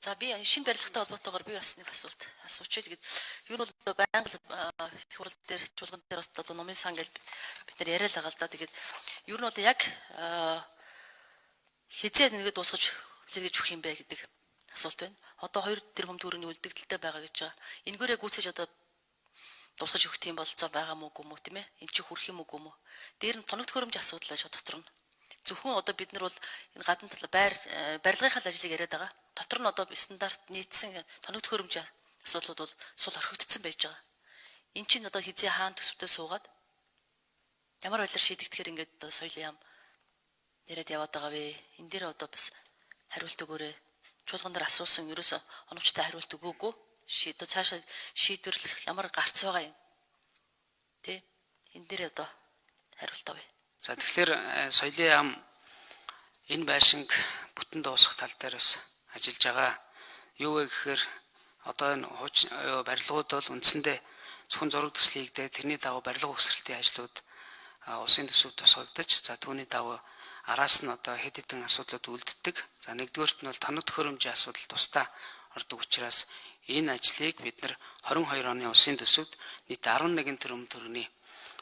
За, би шинэ барилгатай холбоотойгоор би бас нэг асуулт асуучих. Тэгээд ер нь бол байнга их хурал дээр, чуулган дээр бас одоо номын сан гэж бид нар яриа л байгаа л да. Тэгээд ер нь одоо яг хэзээ нэгэ дуусгаж хүлээгэж өгөх юм бэ гэдэг асуулт байна. Одоо 2 тэрбум төгрөгийн үлдэгдэлтэй байгаа гэж байгаа. Энэгээрээ гүйцэж одоо дуусгаж өгөх тийм бололцоо байгаа мó үгүй мүү, тийм ээ? Энд чи хүрэх юм үгүй мүү? Дээр нь тоног төхөөрөмж асуудал байж дотор нь. Зөвхөн одоо бид нар бол энэ гадна тал байр барилгынхаа л ажлыг яриад байгаа. Дотор нь одоо стандарт нийцсэн тоног төхөөрөмж асуудлууд бол сул орхигдсон байж байгаа. Эн чинь одоо хэзээ хаан төсөвтэй суугаад ямар байдлаар шийдэгдэхээр ингээд одоо соёлын яам яриад яваад байгаа вэ? Энэ дээр одоо бас хариулт өгөөрэй. Чуулган дээр асуусан ерөөсө оновчтой хариулт өгөөгүй. Шийдв цаашаа шийдвэрлэх ямар гарц байгаа юм? Тэ? Энэ дээр одоо хариулт авъя. За, тэгэхээр соёлын яам энэ байшинг бүтэн дуусгах тал дээр бас ажиллаж байгаа. Юу вэ гэхээр одоо энэ хуучин барилгууд бол үндсэндээ зөвхөн зураг төсөл хийгдээ, тэрний дагуу барилга угсралтын ажлууд улсын төсөв тусгагдаж, за, түүний дагуу араас нь одоо хэд хэдэн асуудлууд үлддэг. За, нэгдүгээрт нь бол тоног төхөөрөмжийн асуудал тусдаа ордог учраас энэ ажлыг бид нар 22 оны улсын төсөвт нийт 11 тэрбум төгрөгийн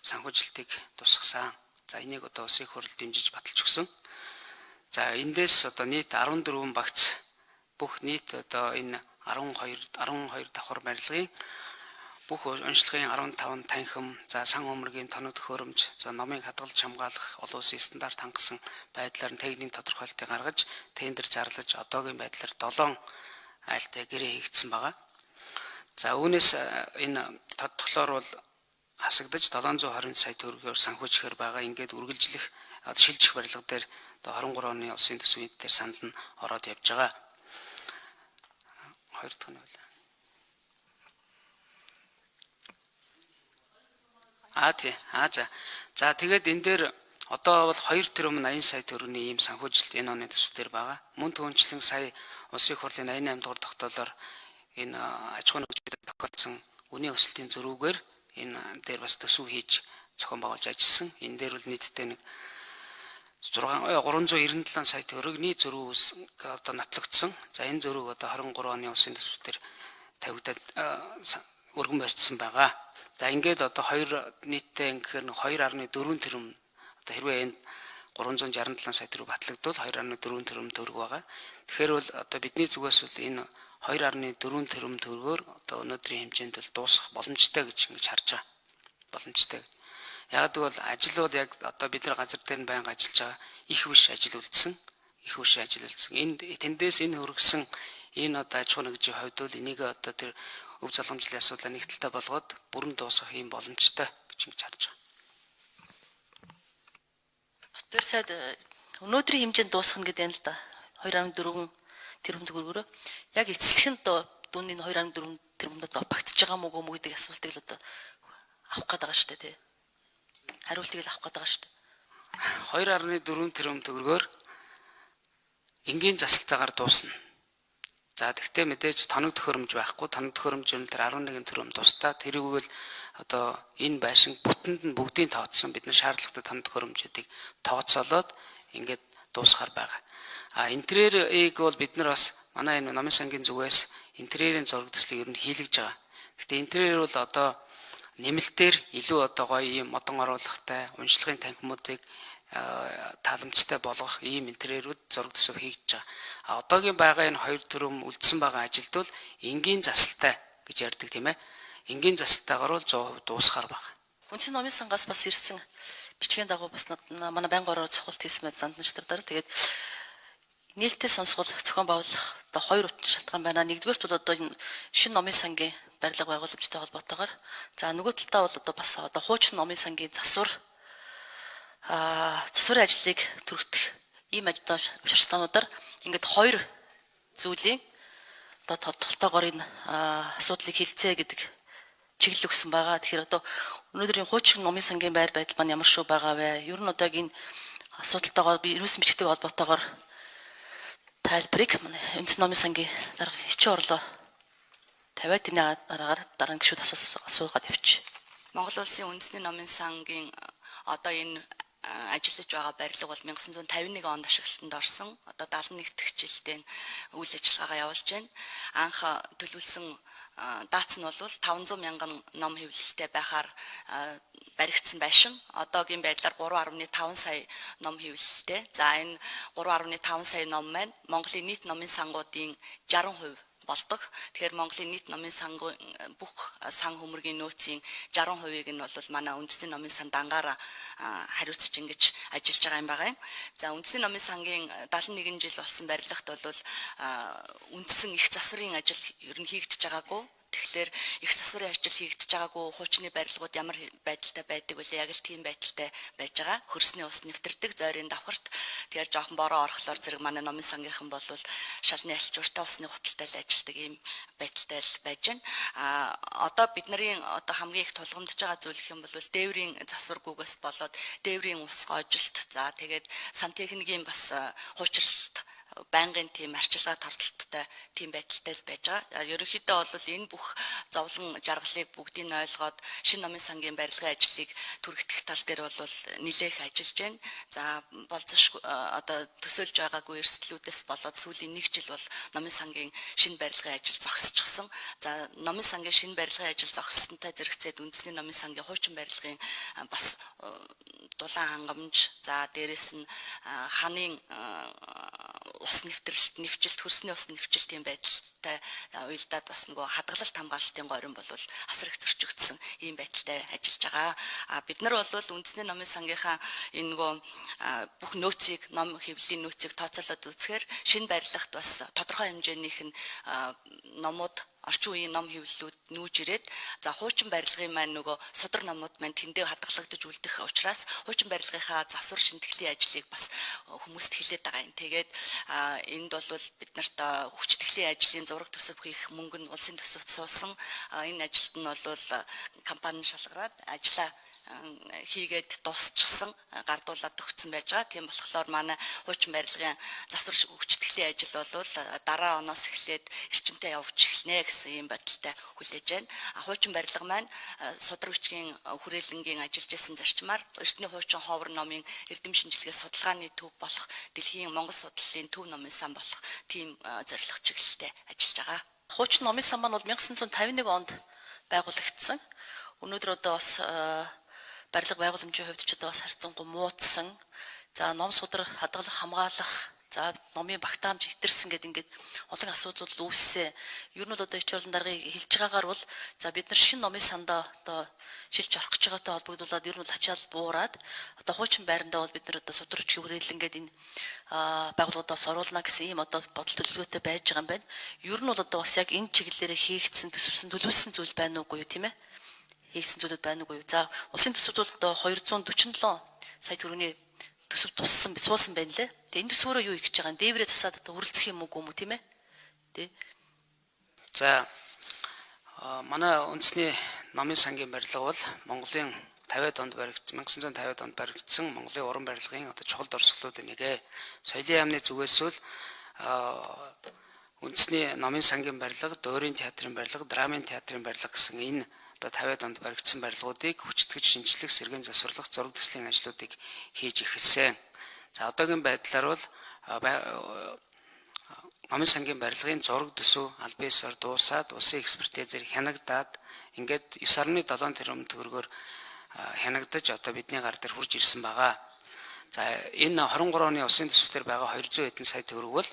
санхүүжилтийг тусгасан. За, энийг одоо улсын их хурал дэмжиж баталж өгсөн. За, эндээс одоо нийт 14 багц бүх нийт одоо энэ 12 давхар барилгын бүх уншлагын 15 танхим, за, сан хөмрөгийн тоног төхөөрөмж, за, номыг хадгалж хамгаалах олон улсын стандарт хангасан байдлаар нь техникийн тодорхойлолтыг гаргаж, тендер зарлаж, одоогийн байдлаар 7 айлтай гэрээ хийгдсэн байгаа. За, үүнээс энэ тодтолоор бол хасагдаж 720 сая төгрөгөөр санхүүжихээр байгаа. Ингээд үргэлжлэх одоо шилжих барилга дээр одоо 23 оны улсын төсвийн дээр санал нь ороод явж байгаа. Хоёр дахь нь бол А, тий. А, за. За, тэгээд энэ дээр одоо бол 2 тэрбум 80 сая төгрөгийн ийм санхүүжилт энэ оны төсөв дээр байгаа. Мөн түнчлэн сая улсын их хурлын 88 дугаар тогтоолоор энэ аж ахуйн нэгжүүдэд тохиолдсон үнийн өсөлтийн зөрүүгээр энэ дээр бас төсөв хийж зохион байгуулж ажилласан. Энэ дээр бол нийтдээ нэг 6 397 сая төгрөгний зөрүү одоо нотлогдсон. За, энэ зөрүүг одоо 23 оны улсын төсөв дээр тавигдаад өргөн барьцсан байгаа. За, ингээд одоо хоёр нийтдээ ингэхээр 2.4 тэрбум, одоо хэрвээ энэ 367 сая төгрөг батлагдвал 2.4 тэрбум төгрөг байгаа. Тэгэхээр бол одоо бидний зүгээс бол энэ 2.4 тэрбум төгрөгөөр одоо өнөөдрийн хэмжээнд бол дуусах боломжтой гэж ингэж харж байгаа. Боломжтой. Яг гэвэл ажил бол яг одоо бид нар газар дээр нь байнга ажиллаж байгаа, их биш ажил үлдсэн. Их биш ажил үлдсэн. Энэ тэндээс энэ хөргсөн энэ одоо аж ахуй нэгжийн хувьд бол энийг одоо тэр өв залгамжлалын асуудлаа нэг талтай болгоод бүрэн дуусгах юм боломжтой гэж ингэж харж байгаа. Батбаяр сайд, өнөөдрийн хэмжээнд дуусгах гэдэг юм л да. 2.4 тэрбум төгрөгөөрөө яг эцэслэх нь дүн энэ 2.4 тэрбумд одоо багтж байгаа мó үгүй мүү гэдэг асуултыг л одоо авах гээд байгаа шүү дээ, тий. Хариултыг л авах гээд байгаа шүү дээ. 2.4 тэрбум төгрөгөөр энгийн засалтайгаар дуусна. За, тэгтээ мэдээж тоног төхөөрөмж байхгүй. Тоног төхөөрөмж нь тэр 11 тэрбум тусдаа. Тэрийг л одоо энэ байшин бүтэнд нь бүгдийг тооцсон. Бид нар шаардлагатай тоног төхөөрөмжүүдийг тооцоолоод ингээд дуусгахаар байгаа. А интерьерийг бол бид нар бас манай энэ номын сангийн зүгээс интерьерийн зураг төслийг ер нь хийлгэж байгаа. Гэхдээ интерьер бол одоо нэмэлтээр илүү одоо гоё ийм модон оруулахтай, уншлагын танхимуудыг тааламжтай болгох ийм интерьерүүд зураг төсөв хийгдэж байгаа. А одоогийн байгаа энэ 2 тэрбум үлдсэн байгаа ажилд бол энгийн засалтай гэж ярьдаг, тийм ээ. Энгийн засалтайгаар бол 100% дуусгаар байна. Үндсэн номын сангаас бас ирсэн бичгийн дагуу бас манай байнгын ороо цохолт хийсэн байд зандан шатар дараа. Тэгээд нээлттэй сонсгол зохион байгуулах одоо хоёр утга шалтгаан байна. Нэгдүгээрт бол одоо энэ шинэ номын сангийн барилга байгууламжтай холбоотойгоор, за, нөгөө талдаа бол одоо бас одоо хуучин номын сангийн засвар засварын ажлыг түргэх ийм ажил шалтгаануудаар ингээд хоёр зүйлийн одоо тодтолтойгоор энэ асуудлыг хилцээ гэдэг чиглэл өгсөн байгаа. Тэгэхээр одоо өнөөдрийн хуучин номын сангийн байр байдал маань ямар шүү байгаа вэ? Ер нь одоо энэ асуудалтайгаар би эрүүсэн бичгтэй холбоотойгоор тайлбарыг манай үндсэн номын сангийн дарга хичээн орлоо тавиад, тэрний дараагаар дараа нь гишүүд асуугаад явчих. Монгол Улсын үндэсний номын сангийн одоо энэ Ажиллаж байгаа барилга бол 1951 онд ашиглалтанд орсон. Одоо 71 дэх жилдээ үйл ажиллагаагаа явуулж байна. Анх төлөвлөсөн дац нь бол 500 мянган ном хэвлэлтэй байхаар баригдсан байшин. Одоогийн байдлаар 3.5 сая ном хэвлэлтэй. За, энэ 3.5 сая ном маань Монголын нийт номын сангуудын 60% болдог. Тэгэхээр Монголын нийт номын сангуу бүх сан хөмрөгийн нөөцийн 60%-ийг нь бол манай үндэсний номын сан дангаараа хариуцаж ингэж ажиллаж байгаа юм байна. За, үндэсний номын сангийн 71 жил болсон барилгад бол үндсэн их засварын ажил ер нь хийгдэж байгаагүй. Тэгэхээр их засварын ажил хийгдэж байгаагүй хуучны барилгууд ямар байдалтай байдаг вэ? Яг л тийм байдалтай байж байгаа. Хөрсний ус нэвтэрдэг, зойрын давхарт. Тэгэхээр жоохон бороо орохлоор зэрэг манай номын сангийнхан бол шалны альчууртай, усны хуталтай л ажилладаг ийм байдалтай л байж байна. А одоо бид нарын одоо хамгийн их тулгамдж байгаа зүйл гэх юм бол дээврийн засваргүйгээс болоод дээврийн ус гоожилт, за тэгээд сантехникийн бас хуучралт, байнгын тийм арчилгаа тордолттой тийм байдалтай л байж байгаа. Ерөнхийдөө бол энэ бүх зовлон жаргалыг бүгдийг нь ойлгоод шинэ номын сангийн барилгын ажлыг түргэтгэх тал дээр бол нилээх ажиллаж байна. За, болзошгүй одоо төсөөлж байгаагүй эрсдлүүдээс болоод сүүлийн нэг жил бол номын сангийн шинэ барилгын ажил зогсчихсон. За, номын сангийн шинэ барилгын ажил зогссонтой зэрэгцээд үндэсний номын сангийн хуучин барилгын бас дулаан хангамж, за дээрэс нь ханын ус нэвтрэлт, нэвжилт, хөрсний ус нэвжилтийн байдалтай уялдаад бас нөгөө хадгалалт хамгаалалтын горим бол асар их зөрчигдсөн ийм байдалтай ажиллаж байгаа. А бид нар бол үндэсний номын сангийнхаа энэ нөгөө бүх нөөцийг, ном хэвлэлийн нөөцийг тооцоолоод үзэхээр шинэ барилгад бас тодорхой хэмжээнийх нь номууд, орчин үеийн ном хэвлэлүүд нүүж ирээд, за хуучин барилгын маань нөгөө судар номууд маань тэндээ хадгалагдаж үлдэх учраас хуучин барилгынхаа засвар шинтгэлийн ажлыг бас хүмүүст хэлээд байгаа юм. Тэгээд энд бол бид нарт хүчтгэлийн ажлын зураг төсөв хийх мөнгө нь улсын төсөвт суусан. Энэ ажилд нь бол компани шалгараад ажлаа хийгээд дуусчихсан, гардуулаад өгсөн байж байгаа. Тийм болохоор манай хуучин барилгын засвар хүчтгэлийн ажил бол дараа оноос эхлээд эрчимтэй явж эхэлнэ гэсэн ийм бодолтой хүлээж байна. Хуучин барилга маань судар бичгийн хүрээлэнгийн ажиллаж исэн зарчмаар эртний хуучин ховор номын эрдэм шинжилгээ судалгааны төв болох, дэлхийн Монгол судлалын төв номын сан болох тийм зорилго чиглэлтэй ажиллаж байгаа. Хуучин номын сан маань бол 1951 онд байгуулагдсан. Өнөөдөр одоо бас барилга байгууламжийн хувьд ч одоо бас харьцангуй муудсан. За, ном судар хадгалах, хамгаалах, за номын багтаамж хэтэрсэн гэдэг ингээд олон асуудлууд үүссэн. Ер нь бол одоо Ич орлон даргыг хэлж байгаагаар бол за бид нар шинэ номын сандаа одоо шилж орох гэж байгаатай холбогдуулаад ер нь бол ачаал буураад одоо хуучин байрандаа бол бид нар одоо судар хүчгийн хүрээлэн ингээд энэ байгууллагуудаас оруулна гэсэн ийм одоо бодол төлөвлөгөөтэй байж байгаа юм байна. Ер нь бол одоо бас яг энэ чиглэлээрээ хийгдсэн, төсөвсөн, төлөвлөсөн зүйл байна уугүй юу, тийм ээ? Хийгдсэн зүйлүүд байна уугүй юу? За, улсын төсөвд бол одоо 247 сая төгрөгийн төсөв туссан, суусан байна лээ. Тэгээ энэ төсвөөрөө юу хийх гэж байгаа юм? Дээврээ засаад одоо үрэлцэх юм уу, юм уу, тийм ээ? Тэ. За, манай үндэсний номын сангийн барилга бол Монголын 50-ад онд баригдсан, 1950-ад онд баригдсан Монголын уран барилгын одоо чухал дурсгалуудын нэг. Соёлын яамны зүгээс бол үндэсний номын сангийн барилга, дуурийн театрын барилга, драмын театрын барилга гэсэн энэ одоо 50-ад онд баригдсан барилгуудыг хүчтгэж шинжлэх, сэргээн засварлах, зураг төслийн ажлуудыг хийж эхэлсэн. За, одоогийн байдлаар бол номын сангийн барилгын зураг төсөв албан ёсоор дуусаад, улсын экспертизээр хянагдаад, ингээд 9.7 тэрбум төгрөгөөр хянагдаж одоо бидний гар дээр хүрж ирсэн байгаа. За, энэ 23 оны улсын төсөв дээр байгаа 200 хэдэн сая төгрөг бол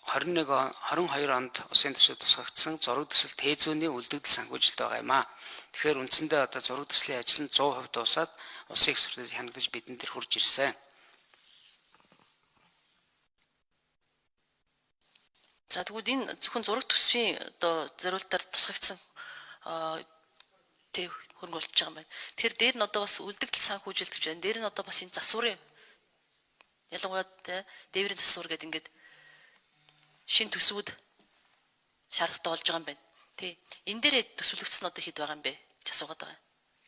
21 22 онд улсын төсөв тусгагдсан зураг төсөл ТЭЗ-ний үлдэгдэл санхүүжилт байгаа юм аа. Тэгэхээр үндсэндээ одоо зураг төслийн ажил нь 100% дуусаад, улсын экспертиз хянагдаж бидэн дээр хүрж ирсэн. За, тэгвэл энэ зөвхөн зураг төсвийн одоо зориултаар тусгагдсан тэг хөрөнгө болж байгаа юм байна. Тэгэхээр дээр нь одоо бас үлдэгдэл санхүүжилт гэж байна. Дээр нь одоо бас энэ засварын, ялангуяа дээврийн засвар гэдэг ингээд шинэ төсвүүд шаардлагатай болж байгаа юм байна. Тий. Энэ дээр төсөвлөгдсөн одоо хэд байгаа юм бэ гэж асуугаад байгаа юм.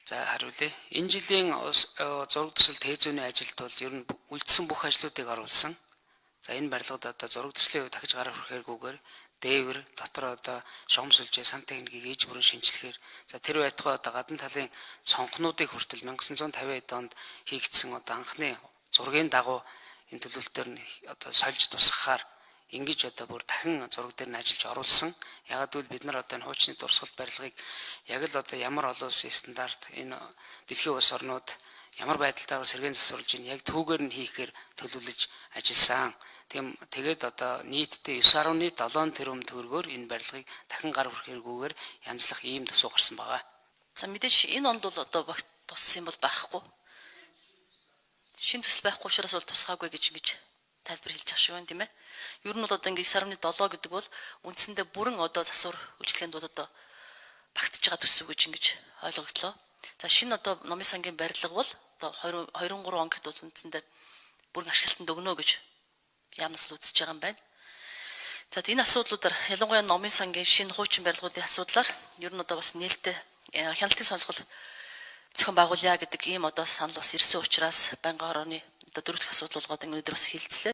За, хариулъя. Энэ жилийн зураг төсөл ТЭЗ-ний ажилд бол ер нь үлдсэн бүх ажлуудыг оруулсан. За, энэ барилгад одоо зураг төслийн хувьд дахиж гарах хүрэхгүйгээр дээвэр, дотны дотор одоо шугам сүлжээ, сан техникийг ээж бүрэн шинчлэхээр за тэр байтугай одоо гадна талын цонхнуудыг хүртэл 1950 онд хийгдсэн одоо анхны зургийн дагуу энэ төлөвлөлтөөр нь одоо сольж тусгахаар ингэж одоо бүр дахин зураг дээр нь ажиллаж оруулсан. Ягаад гэвэл бид нар одоо энэ хуучны дурсгалт барилгыг яг л одоо ямар олон улсын стандарт энэ дэлхийн улс орнууд ямар байдалтайгаар сэргээн засварлаж байна яг түүгээр нь хийхээр төлөвлөж ажилласан. Тийм тэгээд одоо нийтдээ 9.7 тэрбум төгрөгөөр энэ барилгыг дахин гар хүрэхгүйгээр янзлах ийм төсөв гарсан байгаа. За мэдээж энэ онд бол одоо багт туссан юм бол байхгүй. Шинэ төсөл байхгүй учраас бол тусгаагүй гэж ингэж тайлбар хэлж ах шиг байна тийм ээ. Ер нь бол одоо ингэ 9.7 гэдэг бол үндсэндээ бүрэн одоо засвар үйлчилгээнд бол одоо багтж байгаа төсөв гэж ингэж ойлгогдлоо. За шинэ одоо номын сангийн барилга бол одоо 20 23 он гэхэд бол үндсэндээ бүрэн ашиглалтанд өгнө гэж яамнаас л үзэж байгаа юм байна. За энэ асуудлуудаар ялангуяа номын сангийн шинэ хуучин барилгуудын асуудлаар ер нь одоо бас нээлттэй хяналтын сонсгол зохион байгуулъя гэдэг ийм одоо санал бас ирсэн учраас байнгын хорооны одоо дөрөв дэх асуудал болгоод өнөөдөр бас хилцлээ.